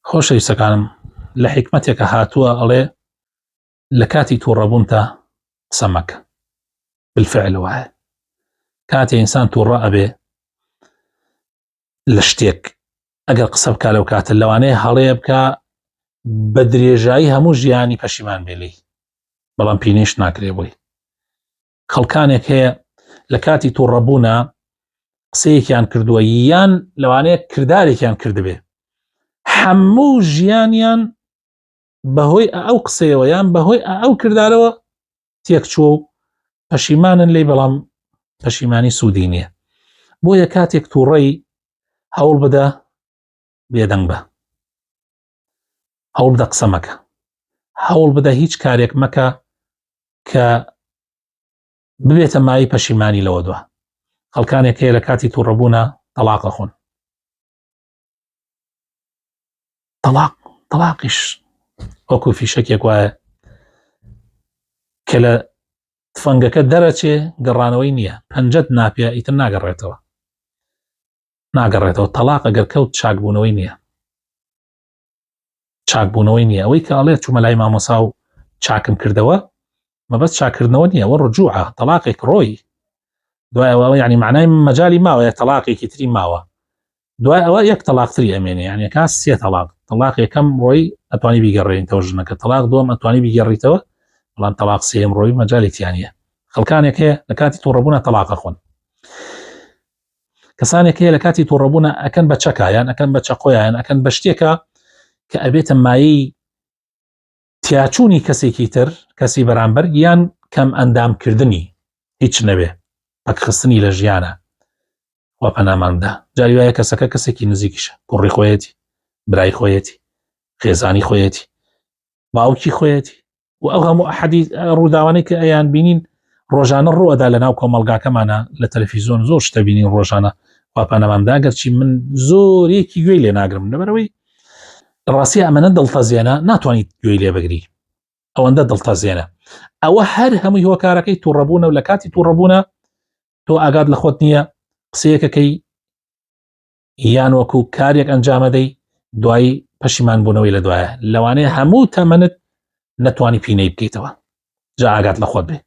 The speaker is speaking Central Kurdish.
خۆشەویستەکانم لە حیکمەتێکە هاتووە ئەڵێ لە کاتی تووڕەبوونتا قسە مەکە بالفعل وایە کاتێ ئینسان تووڕە ئەبێ لە شتێک ئەگەر قسە بکە لەو کاتە لەوانەیە هەڵەیە بکە بە درێژایی هەموو ژیانی پەشیمان بێ بەڵام پینیش ناکرێ بۆی خەڵکانێک هەیە لە کاتی تووڕەبوونە قسەیەکیان کردووە یان لەوانەیە کردارێکیان کردبێ هەموو ژیانیان بەهۆی ئەو قسەیەوە یان بەهۆی ئەو کردارەوە تێکچووە و پەشیمانن لی بەڵام پەشیمانی سوودی نییە بۆیە کاتێک تووڕەی هەوڵ بدە بێدەنگ بە هەوڵ بدە قسە مەکە هەوڵ بدە هیچ کارێک مەکە کە ببێتە مای پەشیمانی لەوە دوا خەڵکانێک هەیە لە کاتی تووڕەبوونە تەلاقە خۆن تەلاق تەلاقیش وەکو فیشەکێک وایە کە لە تفەنگەکە دەرەچێ گەڕانەوەی نییە پەنجەت ناپێ ئیتر ناگەڕێتەوە ناگەڕێتەوە تەلاق ئەگەر کەوت چاکبوونەوەی نییە چاکبوونەوەی نییە ئەوەی کە ئەڵێ چوومە لای مامۆسا و چاکم کردەوە مەبەست چاکردنەوە نییە وە ڕجوعە تەلاقێک ڕۆی دوای ئەوە یعنی معنای مەجای ماوە تەلاقێکی تری ماوە دوای ئەوە یەک تەلاقتری ئەمێنێ یعنی کا سێ تەلاق تەلاق یەکەم ڕۆی ئەتوانی بیگەڕێنیتەوە ژنەکە تەلاق دووەم ئەتوانی بیگەڕیتەوە بەڵام تەلاق سێم ڕۆی مەجای تیانە خەڵکانێک هەیە لە کاتی تووڕەبوونە تەلاقە خۆن کەسانێک هەیە لە کاتی تووڕەبوونە ئەکەن بە چەکا یان ئەکەن بە چەقۆیان ئەکەن بە شتێکە کە ئەبێتە مایەی تیاچوونی کەسێکی تر کەسی بەرامبەر یان کەم ئەندامکردنی هیچ نەبێ پەکخستنی لە ژیانە و پەناماندا جاری وایە کەسەکە کەسێکی نزیکیشە کوڕی خۆیەتی برای خۆیەتی خێزانی خۆیەتی باوکی خۆیەتی و ئەو هەموو حەدی ڕووداوانەی کە ئەیان بینین ڕۆژانە ڕوئەدا لە ناو کۆمەڵگاکەمانە لە تەلەفیزۆن زۆر شتە بینین ڕۆژانە خواپەنەماندا گەرچی من زۆرێکی گوێی لێ ناگرم لەبەرەوەی ڕاستی ئەمەە دڵتەزێنە ناتوانیت گوێی لێ بگری ئەوەندە دڵتەزێنە ئەوە هەر هەمووی هۆکارەکەی تووڕەبوونە و لە کاتی تووڕەبوونە تۆ ئاگات لە خۆت نییە قسەیەکەکەی یان وەکو کارێک ئەنجامەدەی دوایی پەشیمان بوونەوەی لە دوایە لەوانەیە هەموو تەمەنت نەتوانی پینەی بکەیتەوە جا ئاگات لە خۆت بێ.